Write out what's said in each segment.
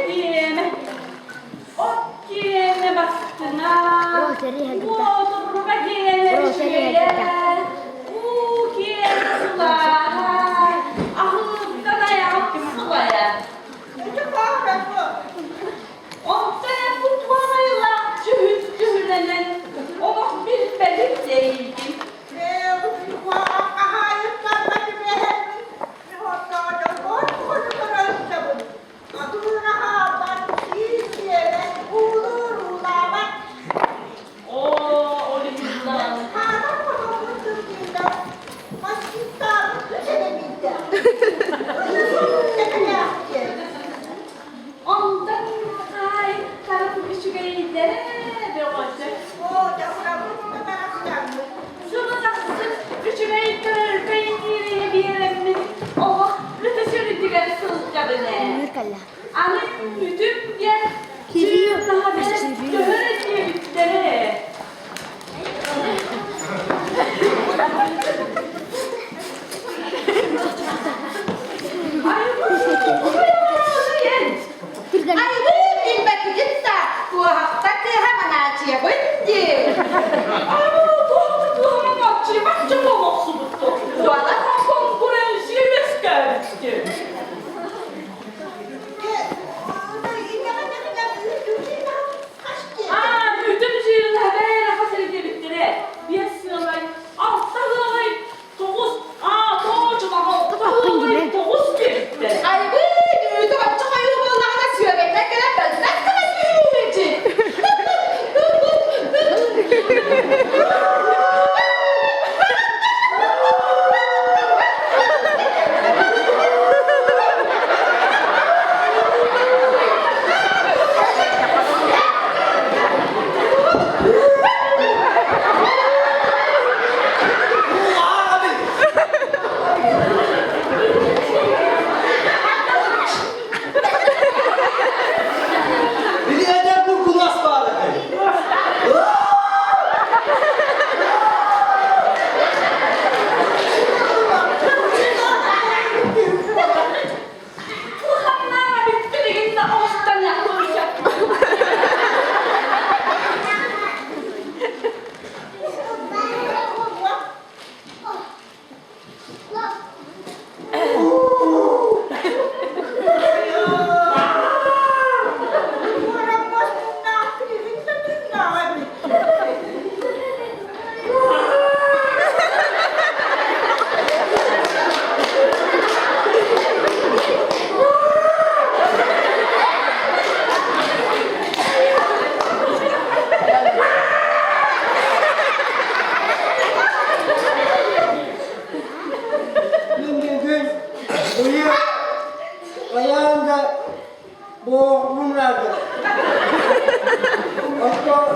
Диэмэ, от киэнэ бастыҥа, уотурба киэнэ үчүгэйэ, уу киэнэ сылааһа, аһыыттан айаҕым сылайа. Онтон бу туонайылаах дьүһүн дьүһүнэнэн олох билбэтим диэйигин. Оо, ол иһин Онтон хаайыктарым үчүгэйдэрэ бөҕөтө. Сылын ахсын үчүгэй төрөлкөй киириҥи биэрэммин олох бүтүсүрүтүгэр сылдьабын ээ. Аны үтүм диэн чыырдаһа төһөр диэбиттэрэ. Айбыы билбэтигит да, туоһахта кыыһа Манаачыйабын дии. Бүтүн жирин хабэра хасыр диэбиттэрэ. Биэс сыалай, алта сыалай, тоҕус, аа, тоочума, алта сыалай, тоҕус диэбиттэр. Айбыы, үүтү бачча хойуу буоллаҕына сүөгэйдэн кэлэн бэллэх гына түһүүчү. Билиэдэ бургунас баар этэ. Куханнаа бүттүлүгүн да оҕустаныах туруйа. Мин бүгүн быйыл хайаан да буолуохпун наада. Оттон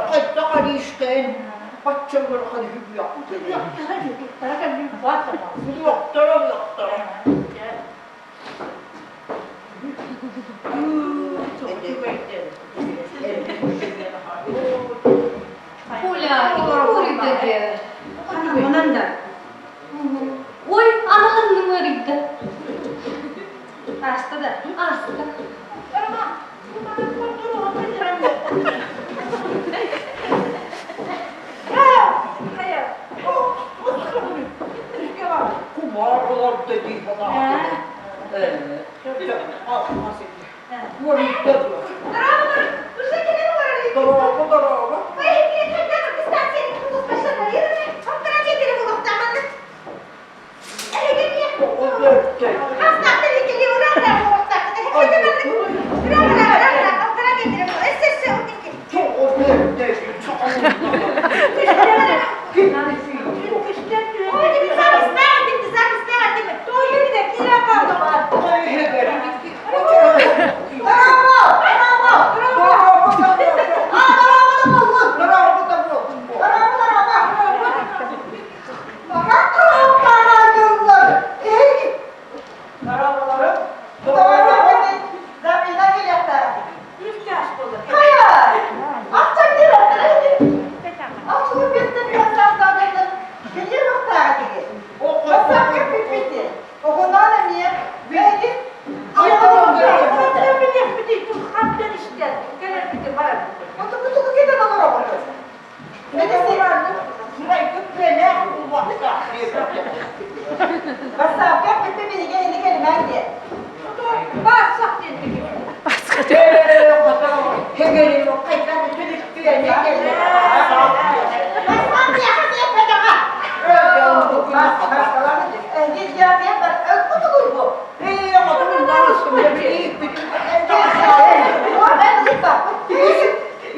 Хайдах арыыстаан бачча ыарахан үһү Уохтара уохтара. Коля, ити куурийда Ой, анаһынным ыарыйда. Ааста да? Ааста. Кумаар олордо дии санаатым. Уоруйда дуо? Дорообо, дорообо.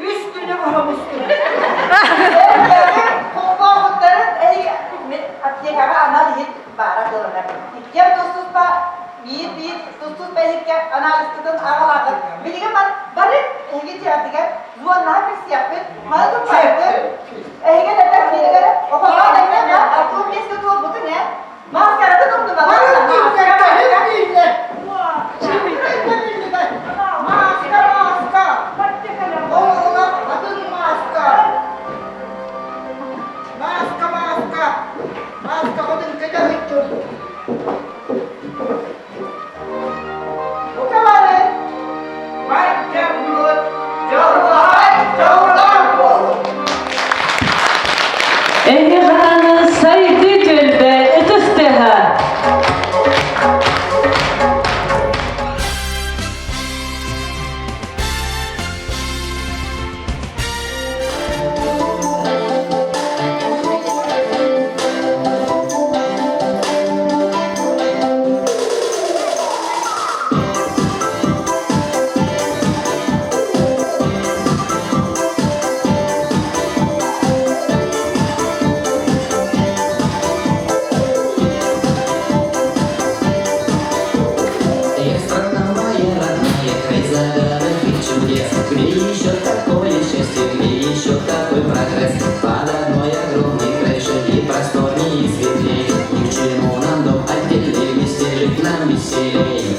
Үс күнү быһа Аптекаҕа анал иһит баара тылынар. Иккиэн тус-туспа биир-биир тус-туспа иһиккэ анализкытын аҕалаҕыт. Билигин бары эһиги дьиэҕитигэр зоннаһа билсиэхпит, маны туппайбыт. Эһиги этэр кииригэр охоноон эмиэ артур миэскэ туолбутун ээ. Маскаратын умнумалар. Маска, маска! Ол олох атын маска! Маска, маска! Маскаҕытын кэтэһиччим. Бука бары Баччаммыт дьоллоох дьоллоох буолун! Эһиэхэ сайдыы түөлбэ ытыс тыаһа. Эх, страна моя родная, край загадок и чудес, Где еще такое счастье, где еще такой прогресс? Под одной огромной крышей и просторнее, и светлей. Ни к чему нам дом отдельный, вместе жить нам веселей.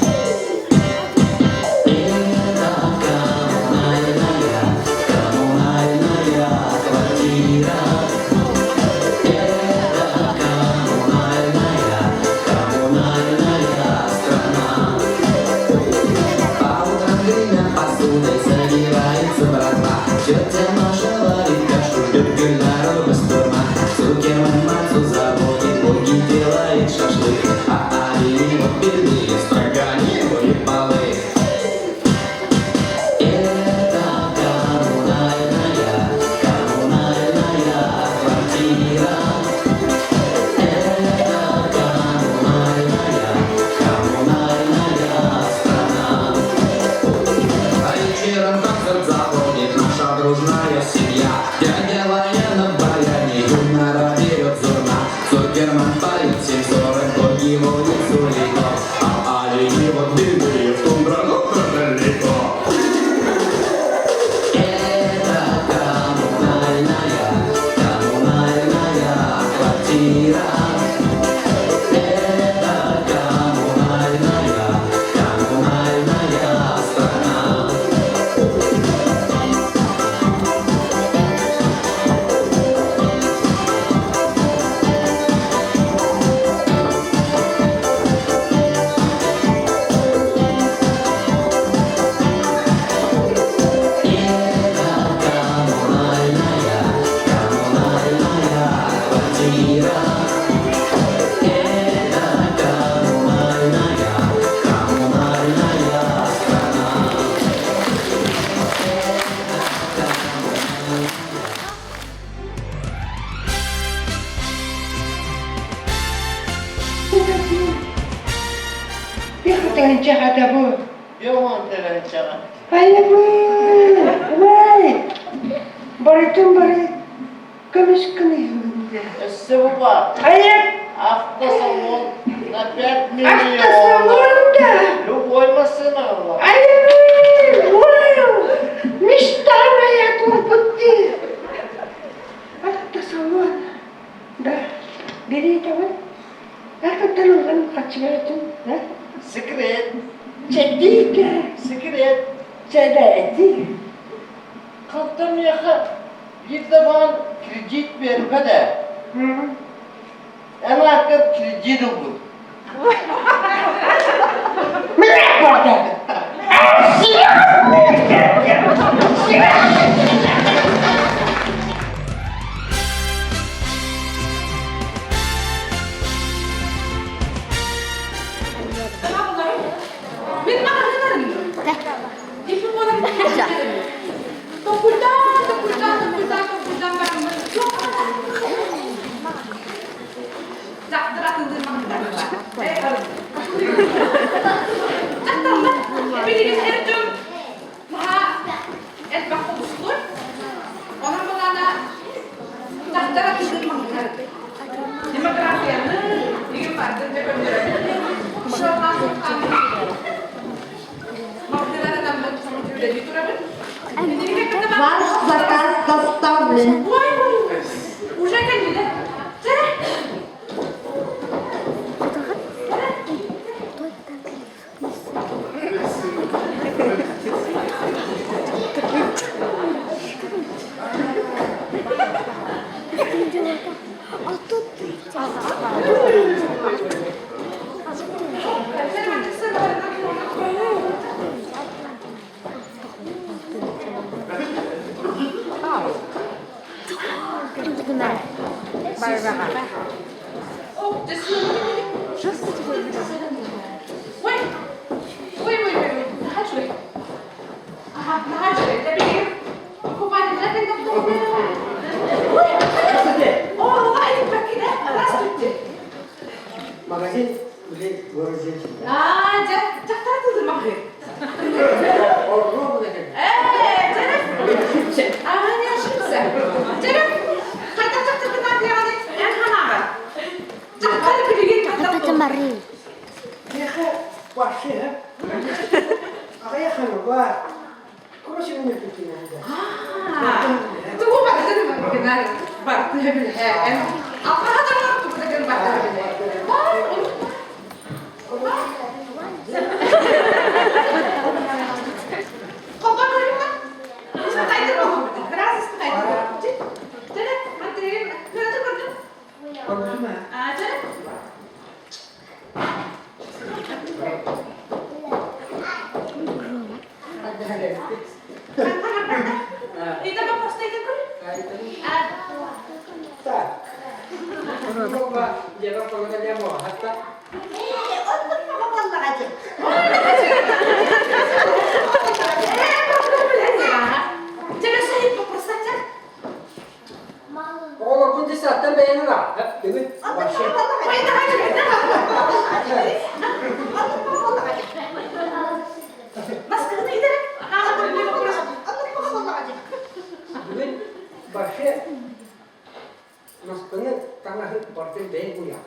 Это коммунальная, коммунальная квартира. Это коммунальная, коммунальная страна. По утрам гремят посудой, собирается братва. тыһыынча хата бу. 50 тыһыынчаҕа. Айыбы, вай! Барытын бары көмүс кыныһын. Өссө бу баар. Айып! Автосалон на 5 миллионов. Автосалон да! Любой машина была. Айыбы, вау! Мечта моя туолбут дии. Автосалон. Да. Бери табын. Артыттан ылган хаччыгатын, да? Секрет. Чэдиикэ. Секрет. Чэдээти. Хантан миэхэ биир да баан кредит биэрбэт ээ. Эн ааккар кредит ылбыт. Мин барда. Мин маҕаһыынарым. Ипи буолан Токуйдаан, токуйдаан, токуйдаан, токуйдаан бараммын. Дьахтар атыллыыр маҕаһыыннар Дьахталлар билигин эр дьон наһаа элбэх хобустур. Онон былаана дьахтар атыллыыр маҕаһыыннар. Демографияны игин бардын дьэ көрдөрөбүт. Ваш заказ доставлен. Ой, уже кэллилэр. Чэ. Oh, this Wait, wait, wait, wait, wait. نهار أها نهار تبي كوباني لكن والله كده Здравствуйте. Магазин или город женщин. А, дьахтар маҕаһыын. Э, تعرف؟ آه، أنا شمسة. تعرف؟ حتى تحت البنات يعني أنا هنعرف. دьахтар билигин Миэхэ вообще, аҕыйах хонуга короче минут. تقوم بعد بعد بالها هذا ما بعد. Оҕолоргун десяттан бэйэни бүгүн вообще. Бүгүн вообще наскыны таҥаһын бартын бэйэн буйа.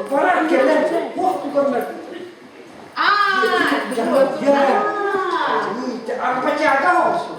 Барар кэлэр туох туганнар. Арбачаага olsun.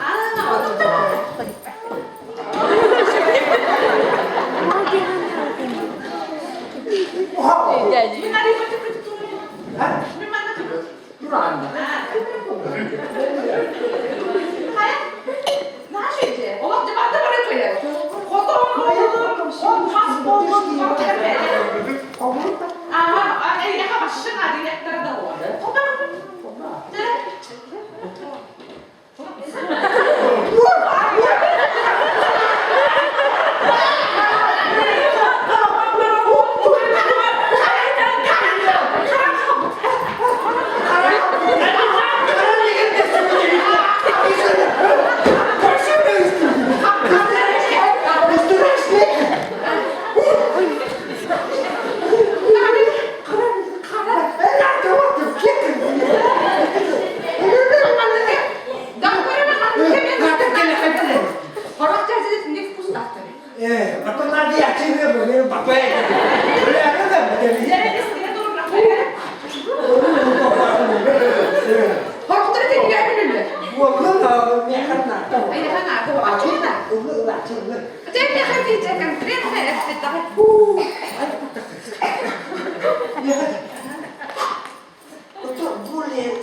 Более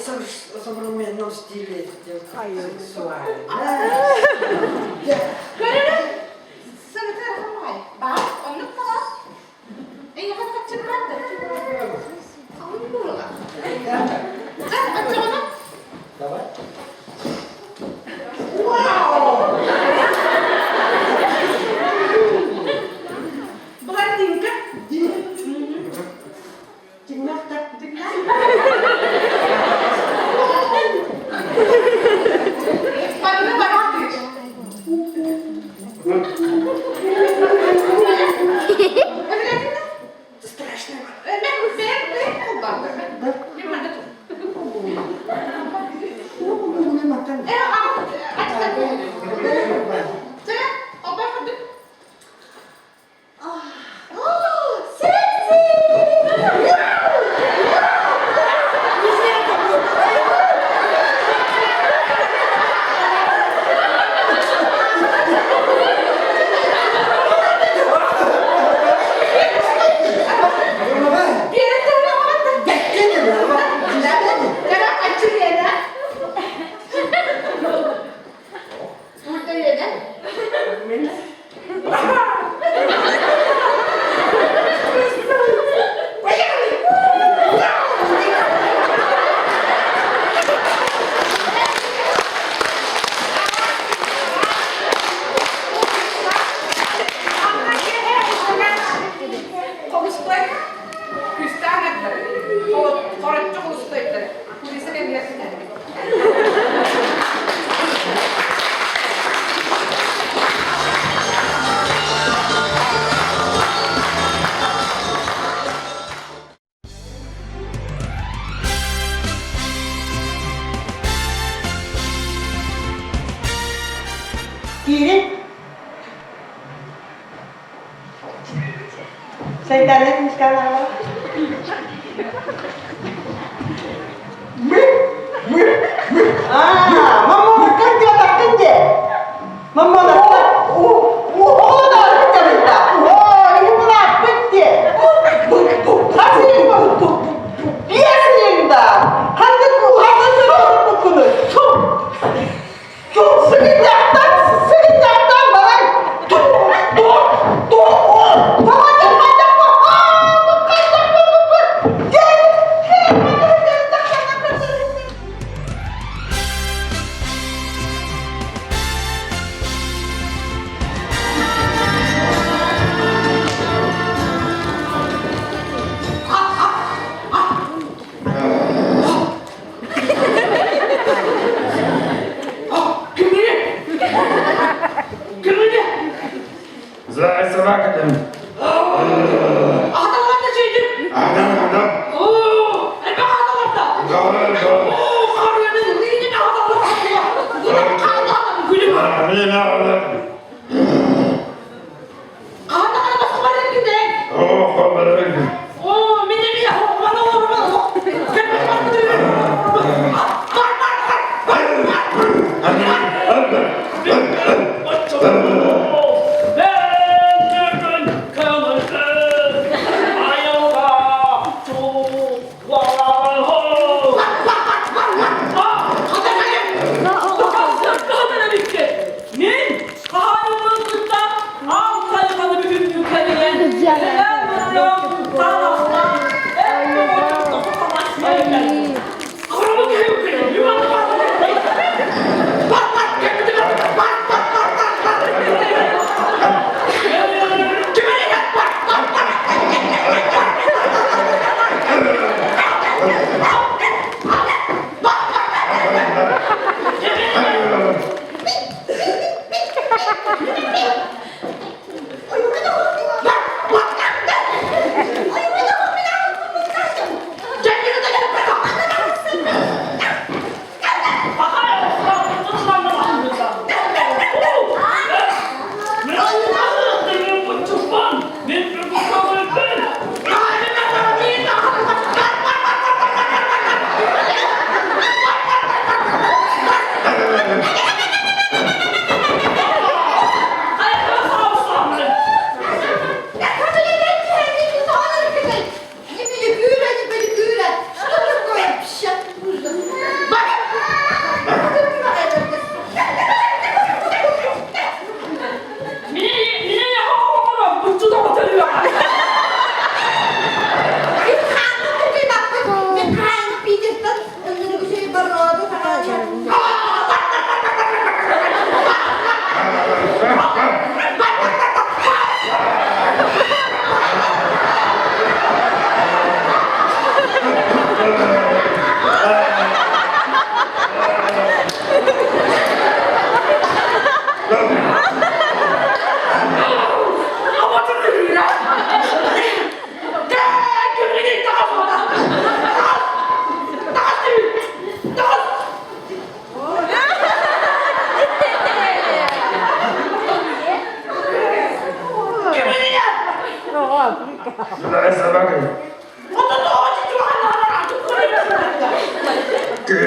современном стиле сексуально. Давай. Вау! Блондинка. Страшно. Киирин. Сайдарет Мусканова. А, мама, как тебя так где? Мама, о, да, О, именно, где?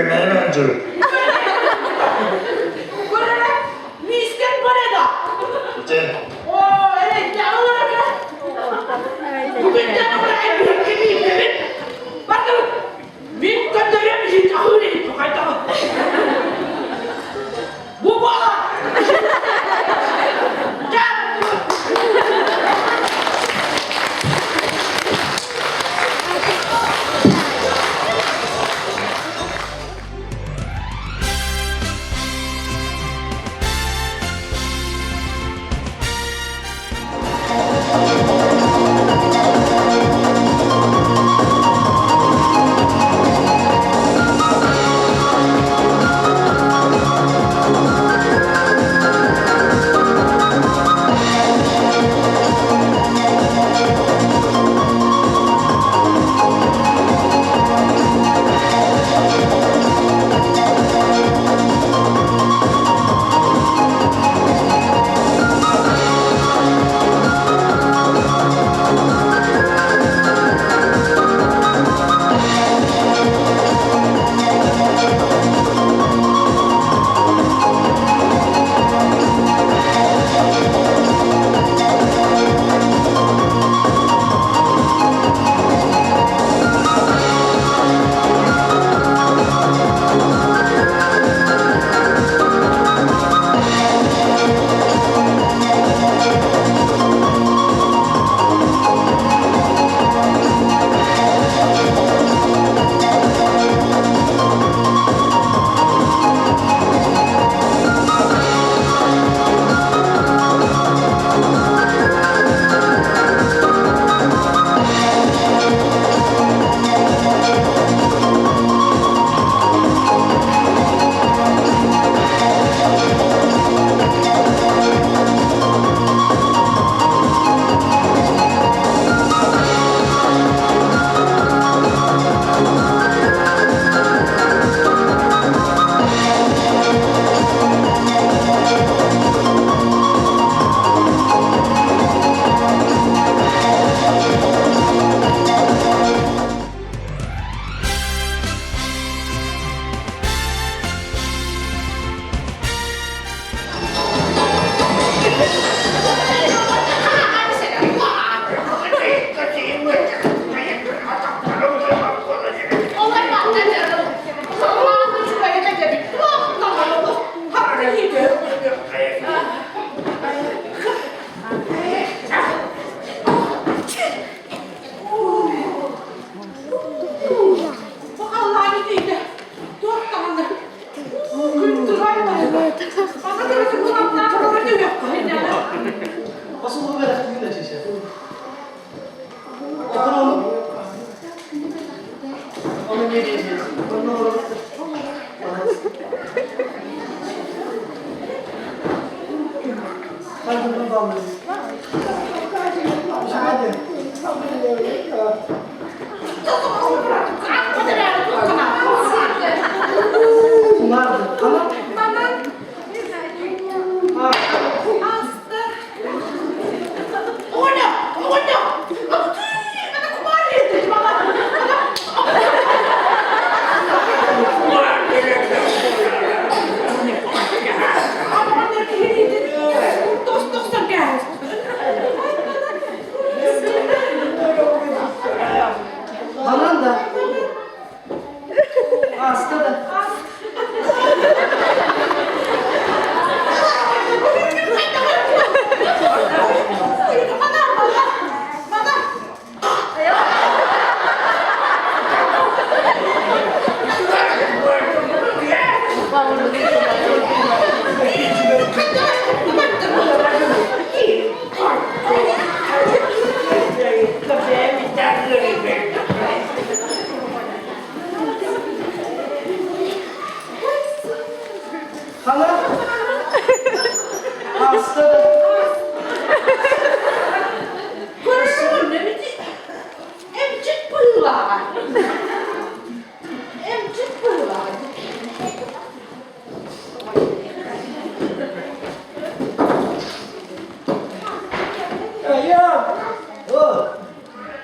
Менеджер. Көрөрө, миискэн бареда. Ити. О, эрэ, аларга. Бүгүнтэн ора эбиһикки Бардым. Мин көтөрөм иһин ахыр иһин хайдаҕы. Бу буола.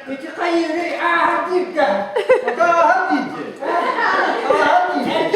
Ити хайыырый ааһар дииргэ. Ааһар дииргэ. Ааһар дииргэ.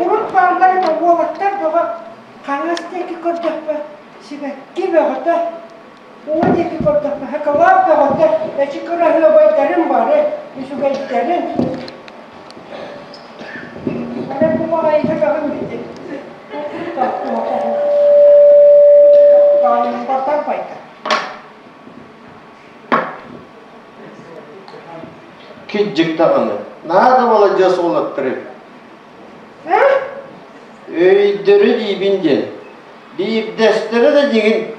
Урут бааллар этэ уолаттар бөҕө хаҥас диэки көрдөхпө сибэкки бөҕөтө, уҥа диэки көрдөхпө шоколад бөҕөтө, эчи кыраһыабайдарын бары, үчүгэйдэрин. Арай бу баҕайыта бөҕөм ити. Баайым байда. Кырдьык даҕаны, наһаа да маладьыас уолаттары. Өйдөрү диибин диэн, биирдэстэрэ да дьиҥин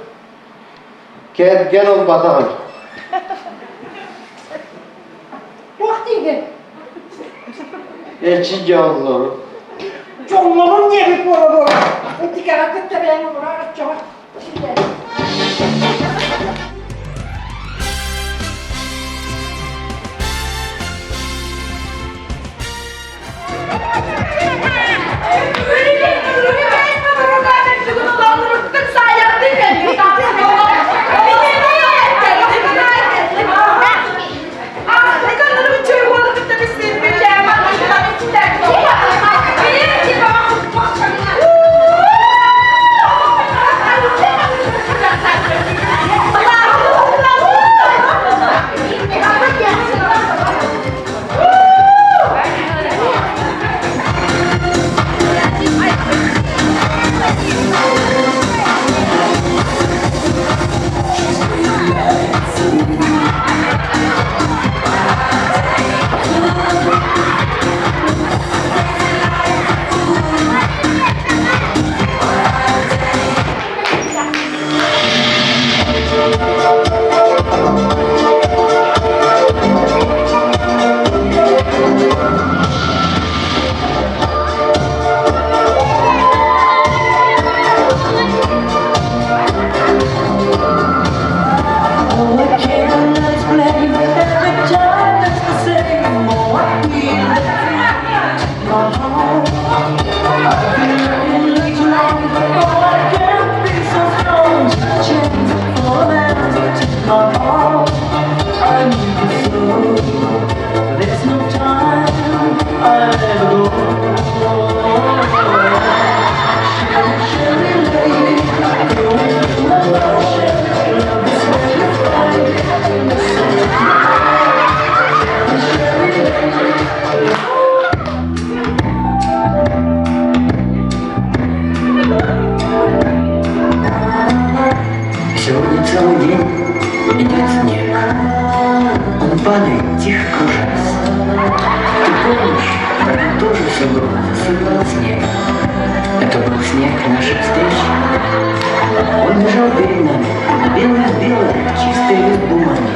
кэргэн ылбатаҕым. Туох диигин? Эчи дьоллору. Дьоллорум диэбит буола-буола. Итикэҕэ кытта бэйэҥ олорор оччоҕо. Сегодня целый день идет снег. Он падает тихо кружась. Ты помнишь, тогда тоже все было засыпано снегом. Это был снег наших встреч. Он лежал перед нами, белый-белый, чистый лист бумаги.